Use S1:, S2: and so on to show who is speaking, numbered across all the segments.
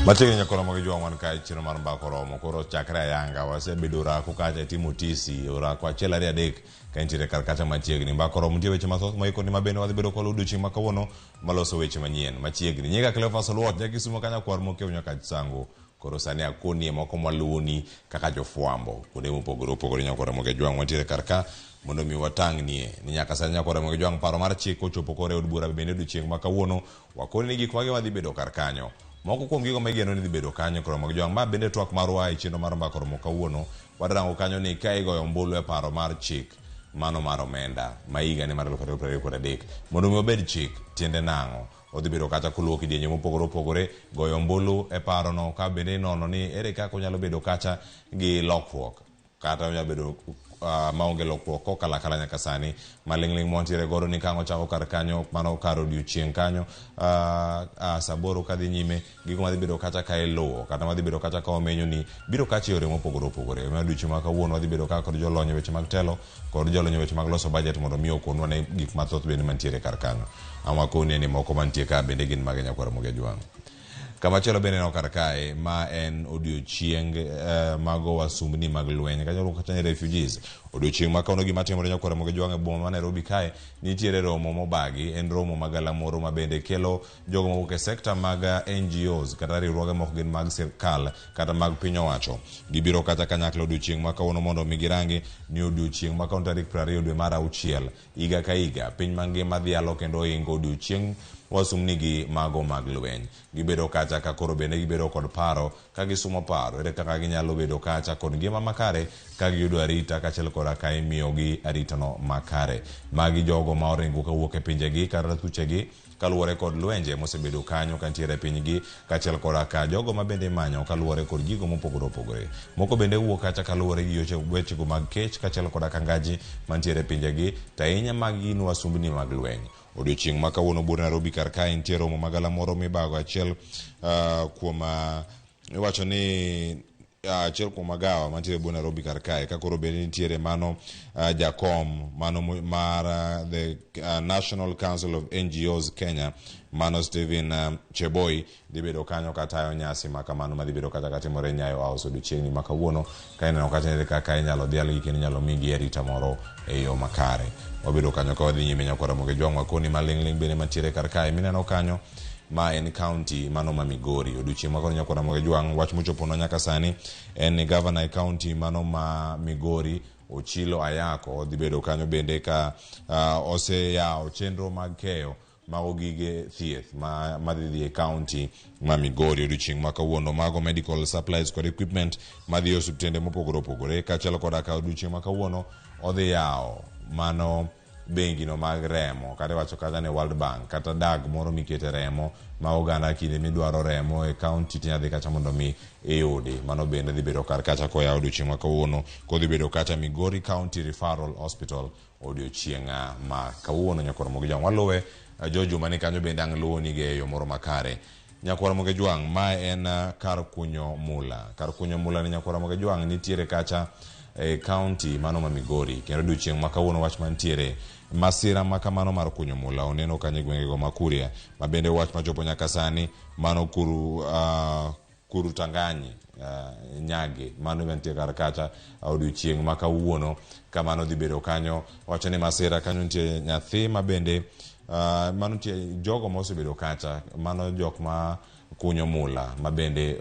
S1: Machiegni nyakoro mag jwang' wan kae chenro mar mbaka oromo koro chakre ayanga wasebedo orako kacha itimo tisi orako achiel ariyo adek ka intiere kar kacha machiegni mbaka oromo nitie weche mathoth moikoni ma bende wadhi bedo kod odiochieng' ma kawuono maloso weche manyien machiegni nyinga Cleophas Oluoch jakisumo kanya kwar mokiewo nyaka Sango koro sani akonie moko mwaluwoni kaka jofwambo kuonde mopogore opogore nyakoro moge jwang' wantiere kar ka mondo mi watang'nie ni nyaka sani nyakoro moge jwang' paro mar chik ochopo kore od bura bende odiochieng' ma kawuono wakoni ni gik mage madhi bedo kar kanyo moko kuom gigo ma igeno ni dhi bedo kanyo koro mag jwang' ma bende twak marwa e chenro mar mbaka oromo kawuono wadrango kanyo ni ka igoyo ombulu e paro mar chik mano mar omenda ma higa ni mar 2023 mondo mi obed chik tiende nang'o odhi bedo kata koluwo kidienje mopogore opogore goyo ombulu e parono ka bende inono ni ere kaka onyalo bedo kacha gi lokruok kata onyalo bedo maonge lokruok kokalo akala nyaka sani maling'ling' mwantiere godo ni kang' ochako kar kanyo mano kar odiochieng' kanyo saa aboro kadhi nyime gigo madhi bedo kacha ka iluwo kata madhi bedo kacha ka omenyo ni biro kacha e yore mopogore opogore omiyo odiochieng' ma kawuono wadhi bedo ka kod jolony e weche mag telo kod jolony e weche mag loso budget mondo mi okonwa ne gik mathoth bende mantiere kar kanyo ang' wakonie ni moko mantie ka bende gin mage nyakwar Ramogi Ajwang' Kamachielo bende neno kar kae ma en odiochieng mago wasumbni mag lweny kanyo kata ni refugees. Odiochieng' ma kawuono gima timore nyakwar Ramogi Ajwang' e boma ma Nairobi kae nitiere romo mobagi en romo ma galamoro ma bende kelo jogo mawuok e sekta mag NGOs kata riwruoge mok gin mag sirkal kata mag piny owacho. Gibiro kata kanyakla odiochieng' ma kawuono mondo mi girangi ni odiochieng' ma kawuono tarik 20 dwe mar auchiel higa ka higa piny mangima dhialo kendo ohingo odiochieng' wasumbnigi mago mag lweny. Gibedo kacha ka koro bende gibedo kod paro ka gisumo paro ere kaka ginyalo bedo kacha kod ngima makare ka giyudo arita kaachiel koda ka imiyogi aritano makare. Magi jogo ma oringo kawuok e pinjegi kata thuchegi kaluwore kod lwenje mosebedo kanyo kantiere e pinygi kaachiel koda ka jogo ma bende imanyo kaluwore kod gigo mopogore opogore. Moko bende wuok kacha kaluwore gi wechego mag kech kaachiel koda ka ngaji mantiere e pinjegi to ahinya magi gin wasumbni mag lweny. Odiochieng' ma kawuono buore Nairobi kar kae nitie romo magalamoro mibago achiel kuom iwacho ni achiel kuom magawa mantiere buo Nairobi kar kae ka koro bende nitiere mano jakom mano mar the National Council of NGOs Kenya mano Stephen Cheboi dhi bedo kanyo katayo nyasi ma kamano madhi bedo kata katimore Nyayo House odiochieng'ni ma kawuono ka ineno kacha nere kaka inyalo dhialgi kendo inyalo migi arita moro e yo makare. Wabedo kanyo ka wadhi nyime nyakwar Ramogi Ojwang' wakoni maling'ling' bende mantiere kar kae mineno kanyo ma en county mano ma Migori. Odiochieng' ma koro nyakwar Ramogi Ojwang' wach mochoponwa nyaka sani en ni gavana e county mano ma Migori Ochilo Ayako dhi bedo kanyo bende ka oseyawo chenro mag keyo mago gige thieth ma madhi dhi e county ma Migori odiochieng' ma kawuono mago medical supplies kod equipment madhi e osiptende mopogore opogore kaachiel koda ka odiochieng' ma kawuono odhi yawo mano bengi no mag remo kata iwacho kata ni World Bank kata dag moro mikete remo ma oganda kinde midwaro remo e county tinya dhi kacha mondo mi iyudi mano bende dhi bedo kar kacha koyaw odiochieng' ma kawuono kodhi bedo kacha Migori County Referral Hospital odiochieng' ma kawuono nyakwar Ramogi Jwang' waluwe George Juma ni kanyo bende ang' luwo nige e yo moro makare nyakwar Ramogi Jwang' mae en kar kunyo mula kar kunyo mula ni nyakwar Ramogi Jwang' nitiere kacha e county mano ma Migori kendo odiochieng' ma kawuono wach mantiere masira ma kamano mar kunyo mula oneno kanyo e gwengego ma Kuria ma bende wach machopo nyaka sani mano kuru Kurutanganyi Nyage mano mantie kar kacha odiochieng' ma kawuono kamano dhi bedo kanyo wacho ni masira kanyo nitie nyathi ma bende mano nitie jogo ma osebedo kacha mano jok ma kunyo mula ma bende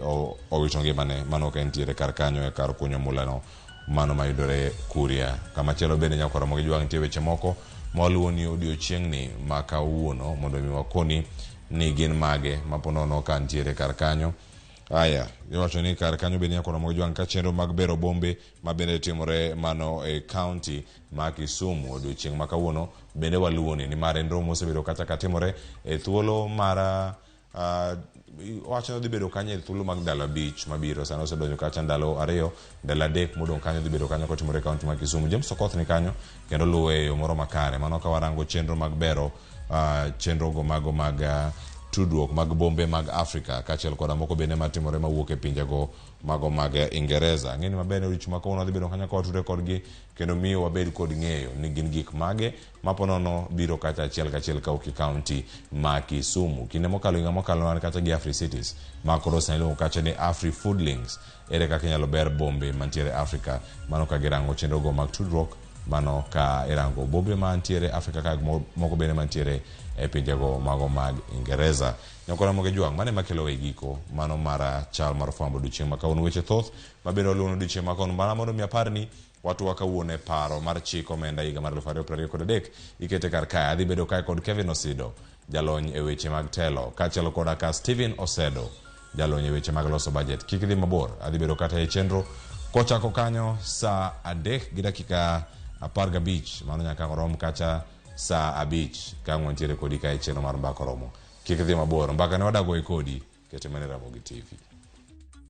S1: owito ngimane mano ka entiere kar kanyo e kar kunyo mula no mano mayudore Kuria. Kamachielo bende nyakwar Ramogi Jwang' nitie weche moko mawaluwo ni odiochieng'ni ma kawuono mondo mi wakoni ni gin mage ma po nono ka ntiere kar kanyo. Aya, iwacho ni kar kanyo bende nyakwar Ramogi Jwang' ka chenro mag bero bombe ma bende timore mano e county ma Kisumu odiochieng' ma kawuono bende waluwo ni nimar en romo mosebedo kata katimore e thuolo mar wacho ni odhi bedo kanyo e thuolo mag ndalo abich mabiro sani osedonjo kacha ndalo ariyo ndalo adek modong' kanyo dhi bedo kanyo kotimore e kaunti ma Kisumu. James Okoth ni kanyo kendo luwe e yo moro makare mano ka warango chenro mag bero chenro go mago mag tudruok mag bombe mag Afrika kaachiel koda moko bende matimore mawuok e pinjego mago mag Ingereza. Ang'e ni maber ni odiochieng' ma kawuono wadhi bedo kanyo ka watudre kodgi kendo miyo wabed kod ng'eyo ni gin gik mage ma po nono biro kacha achiel kachiel kawuok e kaunti ma Kisumu. Kinde mokalo higa mokalo wan kacha gi Afri Cities ma koro sani iluongo kacha ni Afri Food Links. Ere kaka inyalo ber bombe mantiere Afrika mano ka girango chenrogo mag tudruok mano ka irango bombe mantiere Afrika ka moko bende mantiere e pinjego mago mag Ingereza. Nyakora Moge Jwang' mano ema kelo e giko mano mar chal mar fwambo odiochieng' ma kawuono weche thoth mabende waluwo odiochieng' ma kawuono mana mondo mi aparni watwa kawuono e paro mar chik omenda higa mar 2023 ikete kar kae. Adhi bedo kae kod Kevin Osido, jalony e weche mag telo, kaachiel koda ka Steven Osedo, jalony e weche mag loso budget. Kik idhi mabor, adhi bedo kata e chenro kochako kanyo saa 3:15, mano nyaka rom kacha saa 5 ka ang' wantiere kodi ka e chenro mar Mbaka Oromo. Kik idhi mabor, mbaka ne wadago e kodi, kete mana e Ramogi TV.